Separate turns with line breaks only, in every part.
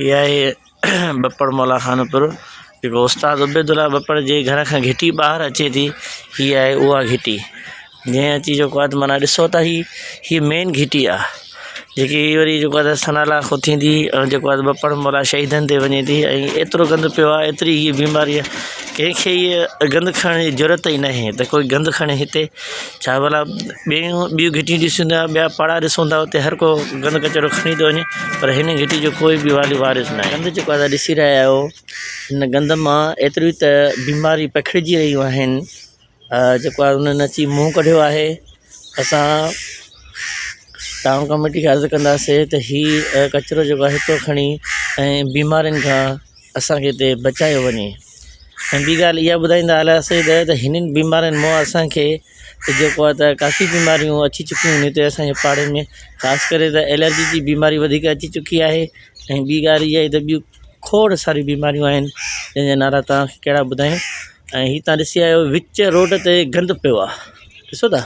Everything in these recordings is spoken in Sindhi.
هي آهي ٻپڙ مولا خانپور جيڪو استاد عبيدالله ٻپڙ جي گهر کان گهٽي ٻاهر اچي ٿي هي آهي اها گهٽي جنهن اچي جيڪو آهي معنيٰ ڏسو ته هي هي مين گهٽي آهي جيڪي وري جيڪو آهي سنالا کان ٿيندي ۽ جيڪو آهي ٻپڙ مولا شهيدن تي وڃي ٿي ۽ ايترو گند پيو آهي ايتري هي بيماري آهي ڪنهن کي هيء گند کڻڻ جي ضرورت ئي ناهي ته ڪوئي گند کڻي هتي ڇا ڀلا ٻيون ٻيون گهٽيون ڏسون ٿا ٻيا پاڙا ڏسون ٿا اتي هر ڪو گند ڪچرو کڻي ٿو وڃي پر هن گهٽي جو ڪوئي به والي وارث ناهي. گند جيڪو آهي ڏسي رهيا آهيو هن گند مان ايتريون ته بيماريون پکڙجي رهيون آهن جيڪو آهي انهن اچي منهن ڪڍيو آهي اسان ٽائون ڪميٽي کي عرض ڪنداسين ته هي ڪچرو جيڪو آهي هتو کڻي ۽ بيمارين کان اسان کي هتي بچايو وڃي ۽ ٻي ڳالهه اها ٻڌائيندا هلياسين ته هنن بيمارين مان اسانکي جيڪو آهي ته ڪافي بيماريون اچي چڪيون آهن هتي اسانجي پاڙي ۾ خاص ڪري ته الرجي جي بيماري وڌيڪ اچي چڪي آهي ۽ ٻي ڳالهه اها آهي ته ٻيون کوڙ ساريون بيماريون آهن جنهن جا نالا توهان کي ڪهڙا ٻڌايون ۽ هي توهان ڏسي آيا آهيو وچ روڊ تي گند پيو آهي ڏسو ٿا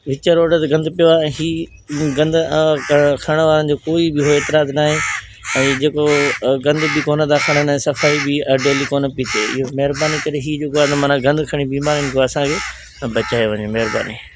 وچ روڊ تي گند پيو آهي ۽ هي گند کڻڻ وارن جو ڪوئي به اهو اعتراض ناهي ۽ جيڪو گند به ڪونه ٿا کڻن ۽ صفائي به ڊيلي ڪونه پئي ٿئي اهو مهرباني ڪري هي جيڪو آهي معنيٰ گند کڻي بيمارين کان اسانکي بچايو وڃي مهرباني.